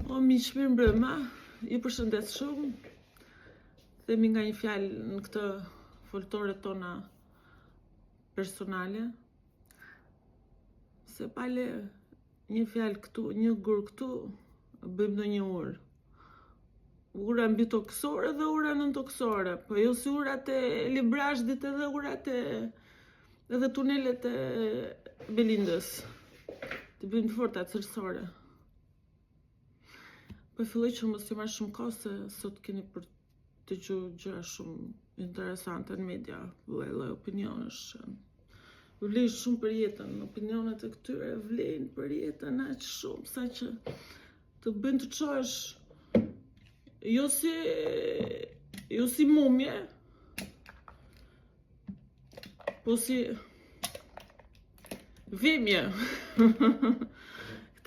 O miq, mirëmbrëma, ju përshëndes shumë. Themi nga një fjalë në këtë foltore tona personale. Se pale një fjalë këtu, një gur këtu, bëjmë ndonjë urë. Ura mbitokësore dhe ura nëntokësore, po jo si urat e Librazhdit edhe urat e edhe tunelet e Belindës. Të bëjmë të forta cilësore. Po filloj që mos ju marr shumë kohë se sot keni për të dëgju gjëra shumë interesante në media, lloj lloj opinionesh. Vlejnë shumë për jetën, opinionet e këtyre vlejnë për jetën aq shumë sa që të bëjnë të çohesh jo si jo si mumje, po si vemje.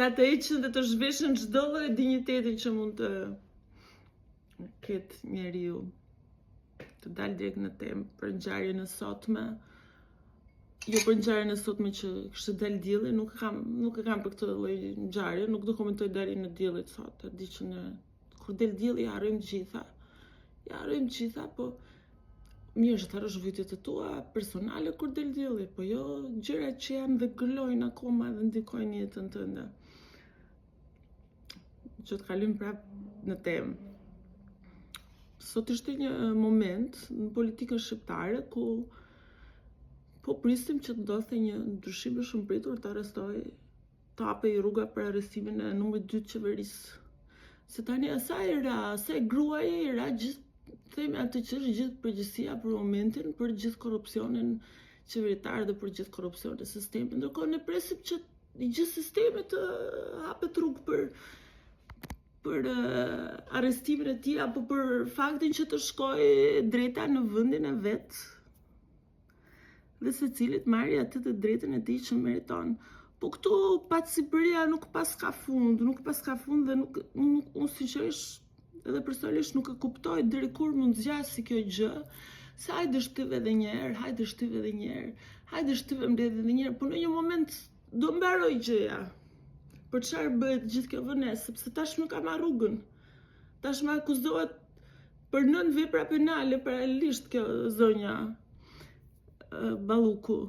Këta të heqin dhe të zhveshin çdo lloj dinjiteti që mund të ketë njeriu. Të dal direkt në temë për ngjarjen e sotme. Jo për ngjarjen e sotme që kishte dalë dielli, nuk e kam nuk e kam për këtë lloj ngjarje, nuk do komentoj daljen e diellit sot. E di që ne kur del dielli i harrojmë të gjitha. I harrojmë të gjitha, po mirë është të harrosh vujtjet e tua personale kur del dielli, po jo gjërat që janë dhe gëlojnë akoma dhe ndikojnë në jetën tënde. Që të kalojmë prapë në temë. Sot ishte një moment në politikën shqiptare ku po prisnim që të ndodhte një ndryshim i shumëpritur të arrestohej të hapej rruga për arrestimin e numrit 2 të qeverisë. Se tani asaj i ra, asaj gruaje i ra gjithë, themi atë që është gjithë përgjegjësia për momentin, për gjithë korrupsionin qeveritar dhe për gjithë korrupsionin e sistemit. Ndërkohë ne presim që i gjithë sistemi të hapet rrugë për për arrestimin e tij apo për faktin që të shkojë e drejta në vendin e vet dhe secili të marrë atë të drejtën e tij që meriton. Po këtu patsipëria nuk paska fund, nuk paska fund dhe nuk, nuk unë sinqerisht edhe personalisht nuk e kuptoj deri kur mund të zgjasë kjo gjë, se hajde shtyve edhe një herë, hajde shtyve edhe një herë, hajde shtyve mbledhjen edhe një herë, po në një moment do mbarojë gjëja. Për çfarë bëhet gjithë kjo vonesë, sepse tashmë ka marrë rrugën. Tashmë akuzohet për nëntë vepra penale paralelisht kjo zonja Balluku.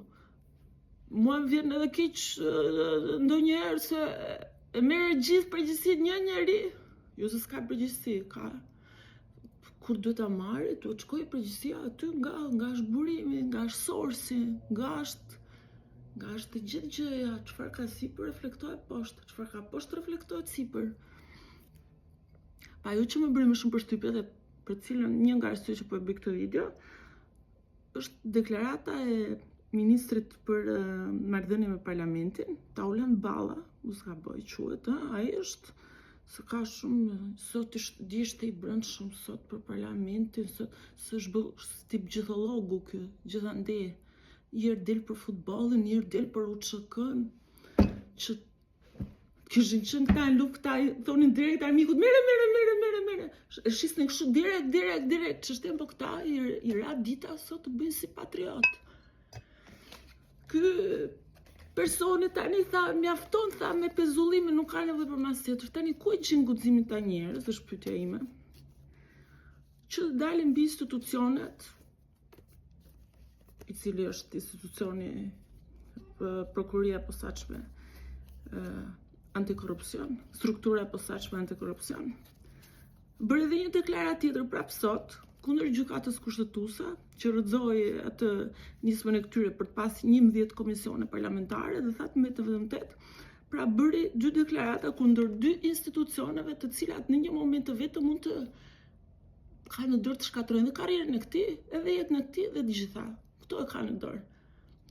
Mua më vjen edhe keq ndonjëherë se e merr gjithë përgjegjësinë një njeri. Jo se s'ka përgjegjësi, ka kur duhet ta marrë, duhet të shkojë përgjegjësia aty nga nga është burimi, nga është source-i, nga është nga është e gjithë gjëja, çfarë ka sipër reflektohet poshtë, çfarë ka poshtë reflektohet sipër. Pa ajo që më bëri më shumë përshtypje dhe për të cilën një nga arsyet që po e bëj këtë video, është deklarata e ministrit për marrëdhënie me parlamentin, Taulant Balla, mos gaboj quhet, ë, ai është se ka shumë sot ishte di ishte i brendshëm sot për parlamentin, sot se është bë tip gjithollogu ky, gjithandej. Një herë del për futbollin, një herë del për UÇK-n, që Kishin qenë këta në luftë, këta i thonin direkt armikut, mere, mere, mere, mere, mere. E shisnin kështu direkt, direkt, direkt. Çështjen po këta i, i ra dita sot të bëjnë si patriot. Ky personi tani tha, mjafton tha me pezullimin, nuk ka nevojë për masë tjetër. Tani ku e gjejnë guximin këta njerëz, është pyetja ime. Që të dalin mbi institucionet, i cili është institucioni prokuroria e posaçme antikorrupsion, struktura e posaçme antikorrupsion. Bëri edhe një deklaratë tjetër prapë sot kundër gjykatës kushtetuese që rrëzoi atë nismën e këtyre për të pas 11 komisione parlamentare dhe tha të mbetet vetëm 8. Pra bëri dy deklarata kundër dy institucioneve të cilat në një moment të vetëm mund të ka në dorë të shkatërrojnë dhe karrierën e këtij, edhe jetën e këtij dhe të gjitha. Këto e ka në dorë.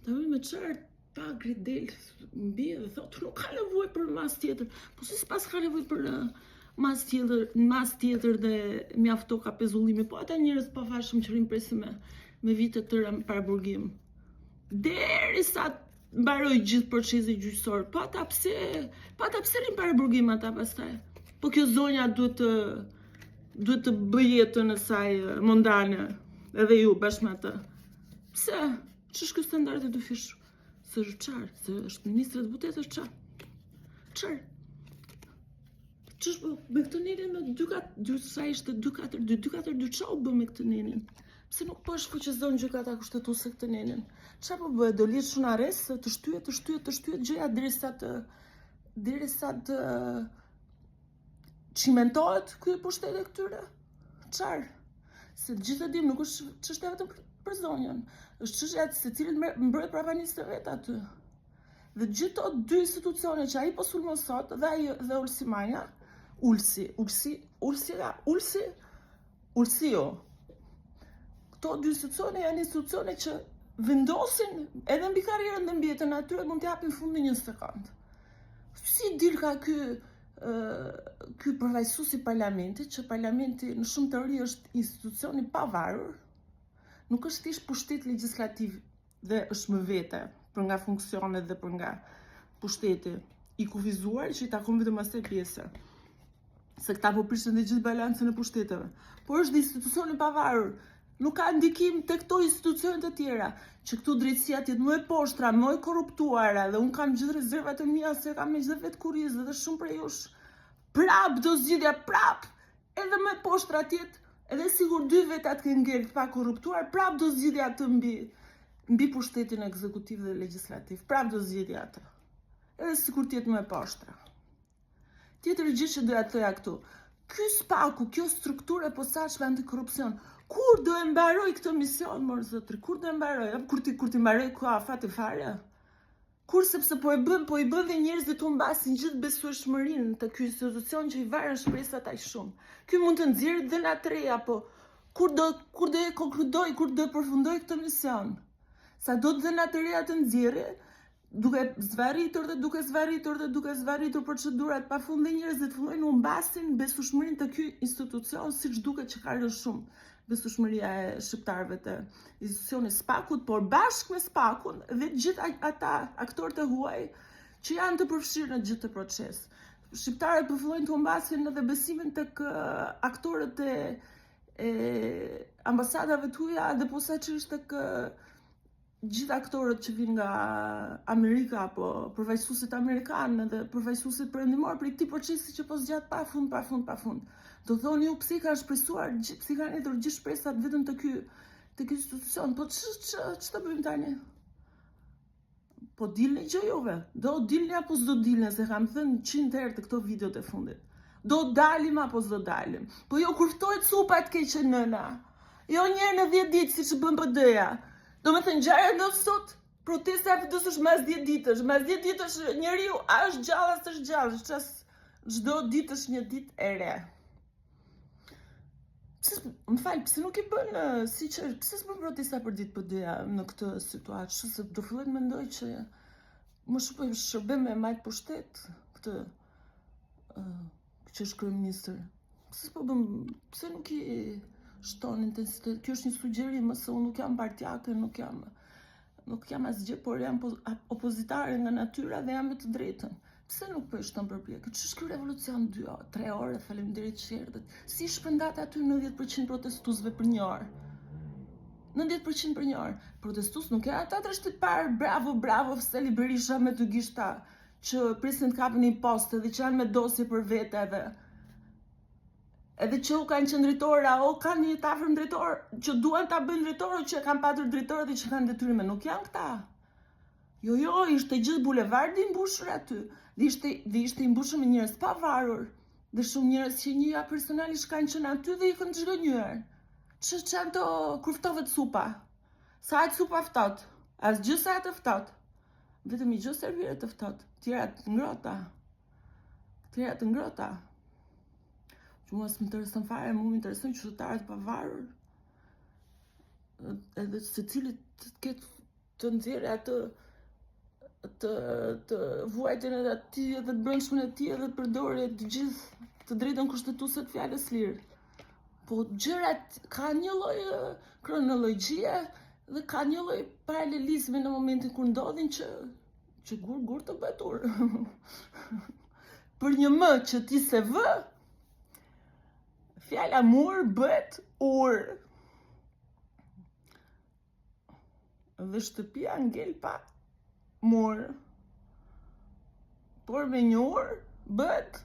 Tani me çfarë tagri del mbi dhe thotë nuk ka nevojë për masë tjetër. Po si s'paska nevojë për uh, masë tjetër, masë tjetër dhe mjaftoka pezullimi. Po ata njerëz të pafajshëm që rrinë presin me me vite të tëra në paraburgim. Derisa mbaroi gjithë procesi gjyqësor. Po ata pse, po ata pse rrinë paraburgim ata pastaj? Po kjo zonja duhet të duhet të bëjë jetën e saj mondane, edhe ju bashkë me atë. Pse? Ç'është ky standard i dyfishtë? Se është çfarë? Se është ministre deputet është çfarë? Çfarë? Ç'është bë me këtë nenin me 2 4 2 sa ishte 2 4 2 2 4 2 ça u bë me këtë nenin? Pse nuk po e shfuqizon gjykata kushtetuese këtë nenin? Ça po bëhet? Do lihet shumë arrest të shtyhet, të shtyhet, të shtyhet gjëja derisa të derisa të çimentohet ky pushtet i këtyre? Çfarë? Se të gjithë e dim, nuk është çështja vetëm për zonjën. Është çështja se secili mbrohet prapanicën e vet aty. Dhe gjithë këto dy institucione që ai po sulmon sot dhe ai dhe Ulsi Manja, Ulsi, Ulsi, Ulsi, Ulsi, Ulsiu. Këto dy institucione janë institucione që vendosin edhe mbi karrierën dhe mbi jetën e atyre mund t'i japin fund në një sekond. Si dilka ky ky përfaqësues i parlamentit, që parlamenti në shumë teori është institucion i pavarur, nuk është thjesht pushtet legjislativ dhe është më vete për nga funksionet dhe për nga pushteti i kufizuar që i takon vetëm asaj pjese. Se këta po prishin dhe gjithë balancën e pushteteve. Por është dhe institucion i pavarur. Nuk ka ndikim te këto institucione të tjera, që këtu drejtësia të jetë më e poshtra, më e korruptuara dhe unë kam gjithë rezervat e mia se kam me gjithë vetë kurriz dhe shumë prej jush. Prap do zgjidhja prap Edhe më e poshtra të jetë, edhe sikur dy veta të kenë ngel të pakorruptuar, prap do zgjidhja atë mbi mbi pushtetin ekzekutiv dhe legjislativ. Prap do zgjidhja atë. Edhe sikur të jetë më e poshtra. Tjetër gjë që doja të thoja këtu. Ky spaku, kjo strukturë e posaçme antikorrupsion, kur do e mbaroj këtë mision, mor zotri, kur do e mbaroj? Kur ti kur ti mbaroj ku afati fare? Kur sepse po e bën, po i bën dhe njerëzit humbasin gjithë besueshmërinë te ky institucion që i varen shpresat aq shumë. Ky mund të nxjerrë dhe dhëna të reja, po kur do kur do e konkludoj, kur do e përfundoj këtë mision? Sa do të dhëna të reja të nxjerrë, duke zvarritur dhe duke zvarritur dhe duke zvarritur procedurat pa fund dhe njerëzit fillojnë humbasin besueshmërinë te ky institucion, siç duket që ka rënë shumë besueshmëria e shqiptarëve te institucioni i SPAK-ut, por bashkë me SPAK-un dhe të gjithë ata aktorët e huaj që janë të përfshirë në gjithë këtë proces. Shqiptarët po fillojnë të humbasin edhe besimin tek aktorët e e ambasadave të huaja dhe posaçërisht tek gjithë aktorët që vijnë nga Amerika apo përfaqësuesit amerikanë dhe përfaqësuesit perëndimorë prej këtij procesi që po zgjat pa fund, pa fund, pa fund. Do thoni ju pse i kanë shpresuar, pse i kanë hedhur gjithë shpresat vetëm te ky te ky institucion, po ç'të ç'të bëjmë tani? Po dilni gjë juve, do dilni apo s'do dilni, se kam thënë 100 herë te këto videot e fundit. Do dalim apo s'do dalim. Po jo kur ftohet supa të keqen nëna. Jo një herë në 10 ditë siç bën PD-ja. Domethënë ngjarja ndodh sot, protesta e PD-së është mas 10 ditësh. Mas 10 ditësh njeriu a është gjallë a s'është gjallë, ças çdo ditë është një ditë e re. Pse, më fal, pse nuk i bën siç është, pse s'bën protesta për ditë PD-ja në këtë situatë, kështu se do filloj të mendoj që më shumë po i shërben me majt pushtet këtë uh, që është kryeministër. Pse s'po bën, pse nuk i shton intensitet? Kjo është një sugjerim, se unë nuk jam partiake, nuk jam nuk jam asgjë, por jam opozitare nga natyra dhe jam me të drejtën. Pse nuk po i shton përpjekjet? Ç'është ky revolucion 2 orë, 3 orë, faleminderit që erdhët. Si shpërndat aty 90% protestuesve për një orë? 90% për një orë. Protestues nuk janë ata të rreshtit parë, bravo, bravo, Sali Berisha me dy gishta që presin të kapin një post edhe që janë me dosje për vete edhe edhe që u kanë qenë drejtor, o kanë një të afërm drejtor, që duan ta bëjnë drejtor, o që kanë patur drejtor dhe që kanë detyrime, nuk janë këta. Jo, jo, ishte gjithë bulevardi i mbushur aty, dhe ishte, dhe ishte i mbushur me njerëz pavarur, dhe shumë njerëz që njihja personalisht kanë qenë aty dhe ikën të zhgënjyer. Që që ato, kur ftohet supa? Sa atë supa ftohtë? Asgjë sa atë ftohtë. Vetëm një gjë serviret të ftohtë, tjera të ngrohta. Tjera të ngrohta. Që mua s'më intereson fare, mua më intereson qytetarët pavarur. Edhe secili të ketë të nxjerrë atë të të vuajtjen e atij edhe të brendshmën e tij edhe të përdorë të gjithë të drejtën kushtetuese të fjalës lirë. Po gjërat kanë një lloj kronologjie dhe ka një lloj paralelizmi në momentin kur ndodhin që që gur gur të bëhet urë. Për një m që ti s'e vë, fjala mur bëhet urë. Dhe shtëpia ngel pa mur. Por me një urë bëhet.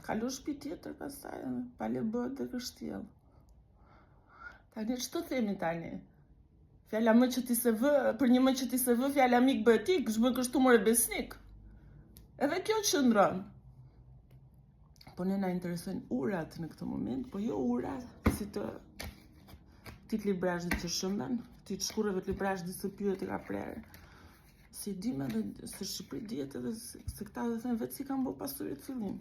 Kalo shpi tjetër pastaj, pale bëhet dhe kështjellë. Tani ç'të themi tani? Fjala më që ti s'e vë, për një më që ti s'e vë, fjala mik bëhet ik, ç'bën kështu more besnik. Edhe kjo qëndron. Po ne na interesojnë urat në këtë moment, po jo ura si të këtij të Librazhdit që shëmben, këtij të shkurreve të Librazhdit se pyjet i ka prerë. Si dim edhe se Shqipëri dihet edhe se, se këta dhe thënë vetë si kanë bo pasuri të fillim.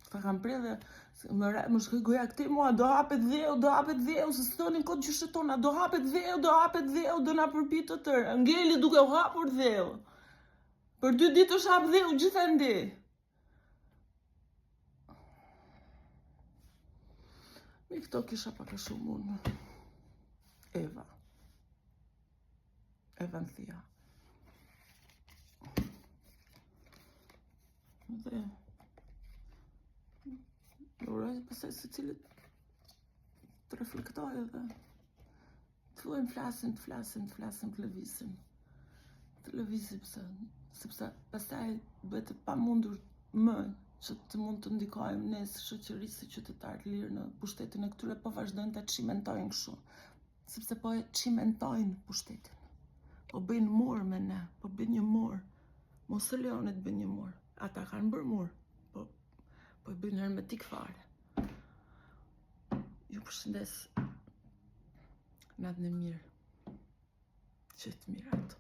Këta kanë prerë dhe më, më shkoi goja këtej mua, do hapet dheu, do hapet dheu, se s'thonin kot gjyshet tona, do hapet dheu, do hapet dheu, do na përpijë të tërë. Ngeli duke u hapur dheu. Për dy ditë është hap dheu gjithandej. Me këto kisha pak a shumë unë. Eva. Eva në thia. Dhe... Uroj pastaj secilit të reflektojë edhe Të fillojmë flasim, të flasim, të flasim, të lëvizim. Të lëvizim se, sepse pastaj bëhet e pamundur më që të mund të ndikojmë ne si shoqëri si qytetarë të lirë në pushtetin e këtyre po vazhdojnë ta çimentojnë kështu. Sepse po e çimentojnë pushtetin. Po bëjnë mur me ne, po bëjnë një mur. Mos e lejoni të bëjnë një mur. Ata kanë bërë mur, po po e bëjnë hermetik fare. Ju përshëndes. Natën e mirë. Gjithë të mirat.